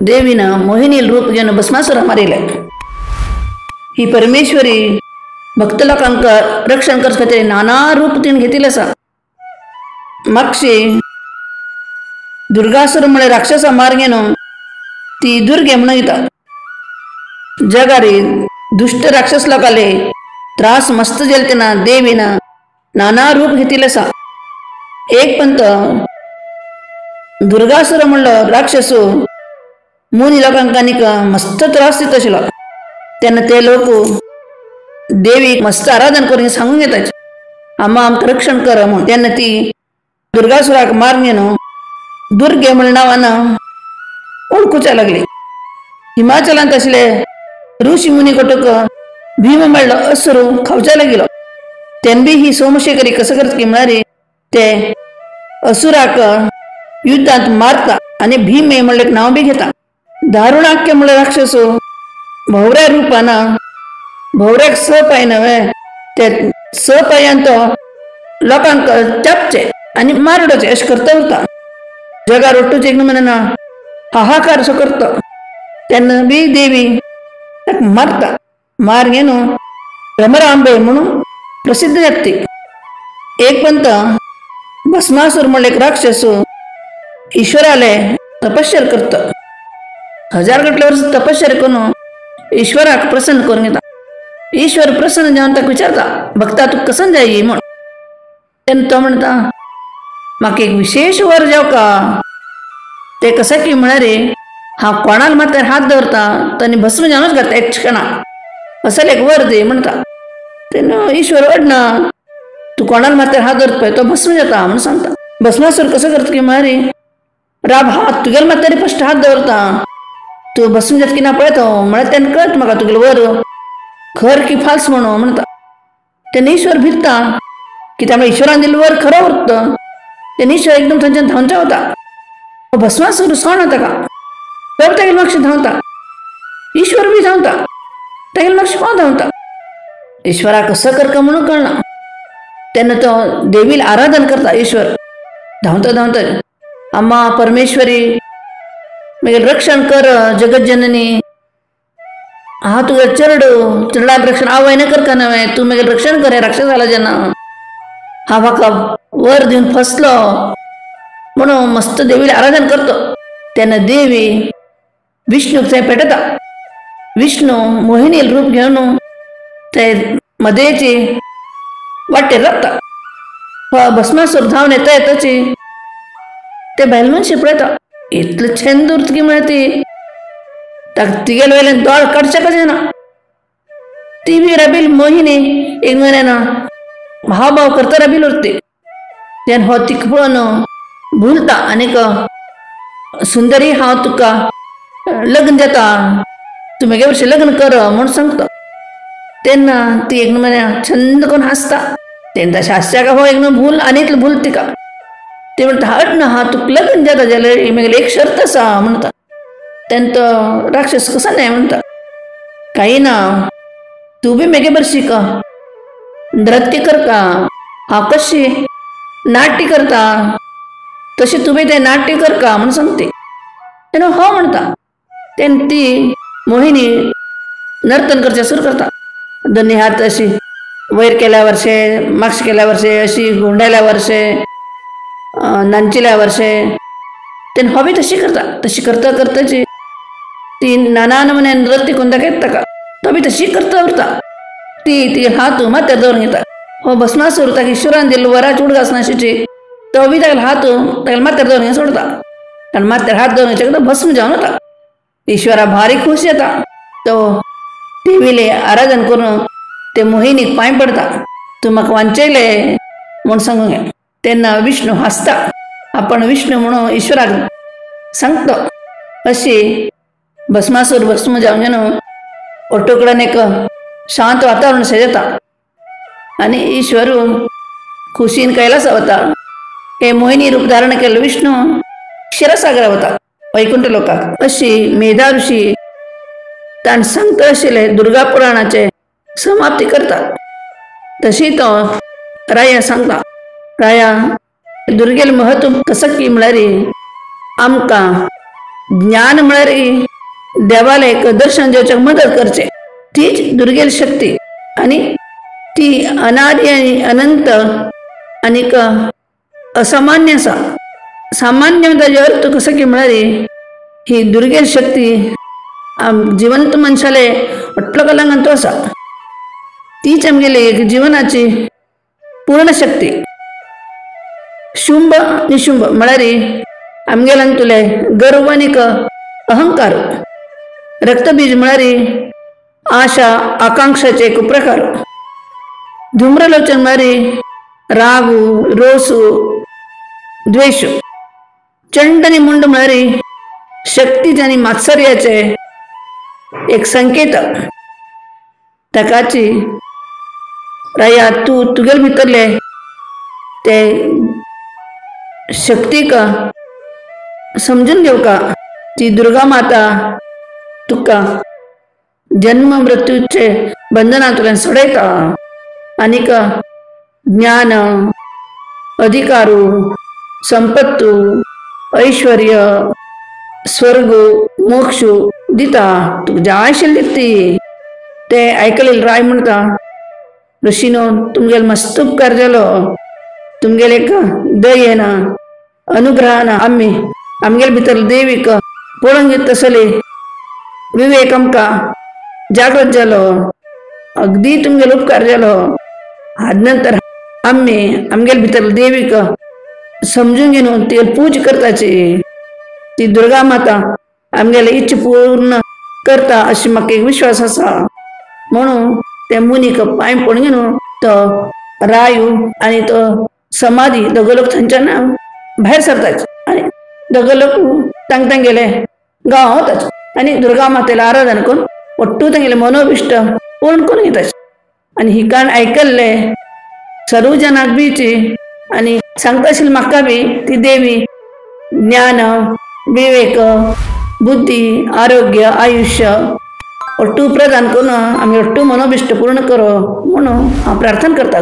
देवीनं मोहिनी रूप घेवन भस्मासुरा मारिले. ही परमेश्वरी भक्त लोकांक रक्षण करचे खातीर नाना रूप तिणें घेतिल्लें आसा. मागशी दुर्गासुर म्हळ्यार राक्षसा मार घेवन ती दुर्गे म्हणून येता. जगारी दुश्ट राक्षस लोकांले त्रास मस्त जेल तेन्ना देवीन नाना रूप घेतिल्लें आसा. एक पंत दुर्गासुर म्हणलो राक्षस मुनी लोकांक आनीक मस्त त्रास दिता आशिल्लो. तेन्ना ते लोक देवीक मस्त आराधन करून सांगून घेताचे, आम्हा आमकां रक्षण कर म्हूण. तेन्ना ती दुर्गासुराक मारून घेवन दुर्गे म्हण नांवान ओळखुच्या लागली. हिमाचलांत आशिल्ले ऋषी मुनी कटक भीम म्हणलो असुर खावच्या लागिलो. तेन बी ही सोमशेखरी कसं करत की म्हळ्यार ते असुराक युद्धांत मारता आनी भीम हे म्हणलें नांव बी घेता. दारुणाक्य म्हणल्यार राक्षस भोवऱ्या रुपान भोवऱ्याक स पांय नव्हे ते स पांयान तो लोकांक चापचे आनी मारडोचे अशें करता उरता. जगार ओट्टूच एक म्हणना हाहाकार असो करता. तेन्ना बी देवी ताका मारता. मार घेवन भ्रमरांबे म्हणून प्रसिद्ध जाता ती. एक पंत भस्मासूर म्हणलें एक राक्षस ईश्वराले तपश्चर्या करता. हजार गटले वर्स तपश्चर्या करून ईश्वराक प्रसन्न करून घेता. ईश्वर प्रसन्न जावन ताका विचारता, भक्ता तुका कसं जाय म्हूण. तेन्ना तो म्हणटा, म्हाका एक विशेष वर जावका. ते कसं की म्हळ्यार हांव कोणाक माथ्यार हात दवरता तांणी भस्म जावनच घालता एक क्षणाक, असले एक वर दी म्हणटा. तेन्ना ईश्वर अडना, तूं कोणाक माथ्यार हात दवरता पळय तो भस्म जाता म्हणून सांगता. भस्मासूर कसं करता की म्हळ्यार राब हात तुगेल्या माथ्यार फस्ट हात दवरता, तूं भस्म जाता की ना पळयता म्हळ्यार तेन्ना कळत म्हाका तुगेलो वर खर की फाल्स म्हणून म्हणटा. तेन्ना ईश्वर भिरता की त्यामुळे ईश्वरान दिल्लो वर खरो उरता. तेन्ना ईश्वर एकदम थंयच्यान धांवता वता. भस्मासूर सोण ताका तो तागेले मागशे धांवता, ईश्वर बी धांवता, तागेले मागशे हो धांवता. ईश्वराक कसं करका म्हणून कळना. तेन्ना तो देवीला आराधन करता. ईश्वर धांवता धांवता, अम्मा परमेश्वरी मागीर रक्षण कर जगज्जननी, हा तुगे चेडू चेडवाक रक्षण आवय न करका नव्हे, तूं मागीर रक्षण कर राक्षसाला जेन्ना हा म्हाका वर दिवन फसलो म्हणून मस्त देवीला आराधन करतो. तेन्ना देवी विष्णूक थंय पेटयता. विष्णू मोहिनी रूप घेवन ते मदेची वाटेर रावता. भस्मासूर धांवन येता येताची ते बायल मनशी पळयता, इतलें छंद उरता की म्हळ्यार ती ताका तिगेले वयल्यान दोळ काडचे कशें ना. ती बी रबील मोहिनी एक म्हयन्यान हावभाव करता रबील उरती. तेन्ना हो तिका पळोवन भुलता आनीक सुंदरी हांव तुका लग्न जाता, तूं म्हगे वर्शी लग्न कर म्हूण सांगता. तेन्ना ती एक म्हयन्या छंद करून हांसता. तेन्ना तशें हांसच्याक हो एक भूल आनी इतलो भूल तिका. ती म्हणटा, हट ना हा तुका लग्न जाता जाल्यार म्हगेली एक शर्त आसा म्हणटा. तेन्ना तो राक्षस कसो न्हय म्हणटा, कांय ना तूं बी म्हगे बरें शिक, नृत्य करता, हांव कशी नाट्य करता तशें तूं बी तें नाट्य करका म्हूण सांगते. तेन्ना हो म्हणटा. तेन्ना ती मोहिनी नर्तन करचें सुरू करता. दोनी हात अशी वयर केल्या वर्षे, मागशे केल्या वर्षे, अशी घुंवडायल्या वर्षे, नांचिल्या वर्षे. तेन्ना हो बी तशी करता. तशी करता करताची ती नाना नमुने नृत्य करून दाखयता ताका, तो बी तशी करता उरता. ती ती हात माथ्यार दवरून घेता. हो भस्मासूर ताका ईश्वरान दिल्लो वराची उडगास नाशिची तो बी तागेलो हात तागेल्या माथ्यार दवरून घेवन सोडता. आनी माथ्यार हात दवरून घेतल्या भस्म जावन वता. ईश्वरा भारी खूश जाता. तो देवीले आराधन करून ते मोहिनीक पांय पडता, तूं म्हाका वांचयलें म्हूण सांगूंक घे. तेन्ना विष्णू हांसता. आपण विष्णू म्हणून ईश्वराक सांगता. अशी भस्मासूर भस्म जावन घेवन ओट्टो कडेन एक शांत वातावरण जाता आनी ईश्वर खुशीन कैलासा वता. हे मोहिनी रूप धारण केल्लो विष्णू क्षीरसागरा वता वैकुंठ लोकाक. अशी मेधा ऋषी ताणें सांगता आशिल्ले दुर्गा पुराणाचे समाप्ती करता. तशी तो राया सांगता, राया दुर्गेलें म्हत्व कसं की म्हळ्यार आमकां ज्ञान म्हळ्यार देवाले एक दर्शन घेवच्याक मदत करचे तीच दुर्गेल शक्ती आनी ती अनादी आनी अनंत आनीक असामान्य आसा. सामान्य ताजो अर्थ कसो की म्हळ्यार ही दुर्गेल शक्ती जिवंत मनशाले अटलो कलांगान तो आसा. तीच आमगेली एक जिवनाची पूर्ण शक्ती. शुंभ निशुंभ म्हळ्यार आमगेल्यान तुले गर्व आनीक अहंकार. रक्तबीज म्हळ्यार आशा आकांक्षाचे एक प्रकार. धूम्रलोचन म्हळ्यार रागू रोसू द्वेष. चंड आनी मुंड म्हळ्यार शक्तीचे आनी मात्सर्याचे एक संकेत. ताकाची राया तूं तुगेले भितरले ते शक्तीक समजून घेवका. ती दुर्गा माता तुका जन्म मृत्यूचे बंधनांतल्यान सोडयता आनीक ज्ञान अधिकारू संपत्तू ऐश्वर्य स्वर्ग मोक्ष दिता. तुका जाय आशिल्ली ती. ते आयकलेले राय म्हणटा ऋषीनो तुमगेले मस्त उपकार जालो. तुमगेले एक दयेन अनुग्रहान आमी आमगेले भितर देवीक पळोवन घेत तसले विवेक आमकां जागृत जालो. अगदी तुमगेलो उपकार जालो. आज नंतर आमी आमगेले भितर देवीक समजून घेवन ती पूज करताची. ती दुर्गा माता आमगेले इच्छा पूर्ण करता अशी म्हाका एक विश्वास आसा. म्हणून ते मुनीक पांय पडून घेवन तो रायू आनी तो समाधी दोगो लोक थंयच्यान भायर सरतात आनी दोगो लोक तांग तांगेले गांवां वतात आनी दुर्गा मातेला आराधन करून ಒಟ್ಟು तांगेले मनोभिष्ट पूर्ण करून घेतात. आनी ही काण आयकल्ले सर्व जनाक बीची आनी सांगता आशिल्ली म्हाका बी ती देवी ज्ञान विवेक बुद्धी आरोग्य आयुष्य ಒಟ್ಟು प्रदान करून आमी ಒಟ್ಟು मनोभिष्ट पूर्ण करो म्हणून हांव प्रार्थना करता.